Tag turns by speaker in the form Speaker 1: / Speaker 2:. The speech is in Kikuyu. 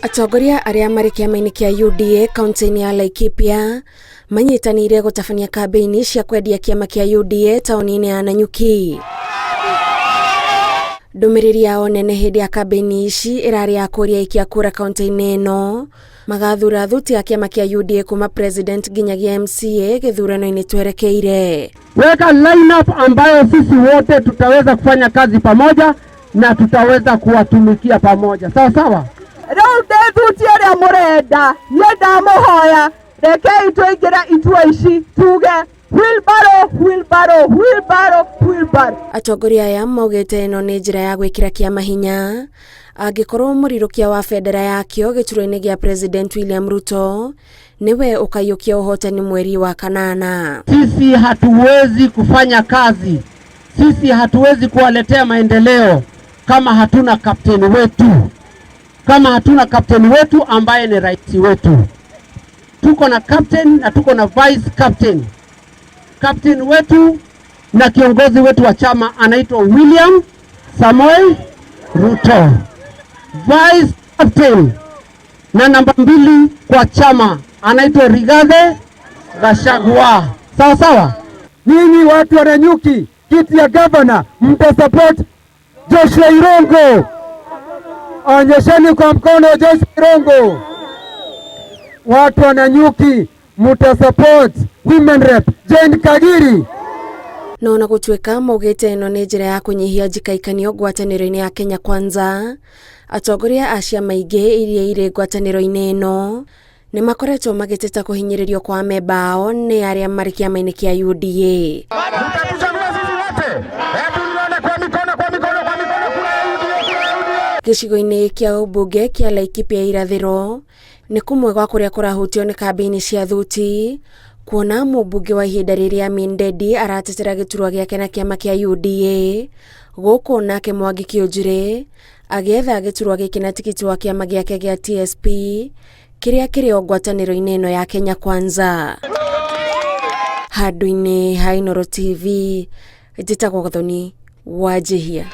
Speaker 1: Atongoria arĩa marĩ kĩama-inĩ kĩa UDA kaunti-inĩ ya Laikipia manyitanĩire gũtabania kambĩini cia kwendia kĩama kĩa UDA taũni-inĩ ya Nanyuki. Ndũmĩrĩri yao nene hĩndĩ ya kambĩini ici ĩrarĩ ya kũria aikia kura kaunti-inĩ ĩno magathura thuti ya kĩama kĩa UDA kuma president nginyagia MCA gĩthurano-inĩ twerekeire.
Speaker 2: Weka lineup ambayo sisi wote tutaweza kufanya kazi pamoja na tutaweza kuwatumikia pamoja, sawa sawa.
Speaker 3: Rĩu ndĩ thuti ĩrĩa mũrenda, niĩ ndamũhoya rekei tũingĩre itua ici tuge wheelbarrow, wheelbarrow, wheelbarrow, wheelbarrow.
Speaker 1: Atongoria aya maugĩte ĩno nĩ njĩra ya gwĩkĩra kĩama hinya angĩkorwo mũrirũkia wa bendera yakĩo gĩturwa-inĩ gĩa President William Ruto nĩwe ũkaiyũkia ũhotani mweri wa kanana.
Speaker 2: Sisi hatuwezi kufanya kazi, sisi hatuwezi kuwaletea maendeleo kama hatuna kapteni wetu, kama hatuna kapteni wetu ambaye ni rais wetu. Tuko na captain na tuko na vice captain. Captain wetu na kiongozi wetu wa chama anaitwa William Samoei Ruto. Vice captain na namba 2 kwa chama anaitwa Rigathi Gachagua. Sawa sawa.
Speaker 4: Nyinyi watu wa Nanyuki, kiti ya governor mta support Joshua Irongo. Onyesheni kwa mkono Joshua Irongo. Watu wa Nanyuki mta support women rep Jane Kagiri.
Speaker 1: No na gũtuĩka maugĩte ĩno nĩ njĩra ya kũnyihia njikaikanio ngwatanĩro-inĩ ya Kenya Kwanza, atongoria a ciama ingĩ iria irĩ ngwatanĩro-inĩ ĩno nĩ makoretwo magĩteta kũhinyĩrĩrio kwa amemba ao nĩ arĩa marĩ kĩama-inĩ kĩa UDA.
Speaker 5: Mtatuchagua sisi wote. Hebu nione kwa mikono, kwa mikono, kwa mikono, kura ya UDA, kura ya UDA.
Speaker 1: Gĩcigo-inĩ kĩa ũmbunge kĩa Laikipia irathĩro nĩ kũmwe gwa kũrĩa kũrahutio nĩ kambĩini cia thuti kuona mũmbunge wa ihinda rĩrĩ Amin Dedi aratetera gĩturwa gĩake na kĩama kĩa UDA gũkũ nake Mwangi Kiunjuri agĩetha gĩturwa gĩkĩ na tikiti wa kĩama gĩake gĩa TSP kĩrĩa kĩrĩ o ngwatanĩro-inĩ ĩno ya Kenya Kwanza. Handũ-inĩ ha Inooro TV njĩtagwo Gathoni Wanjihia.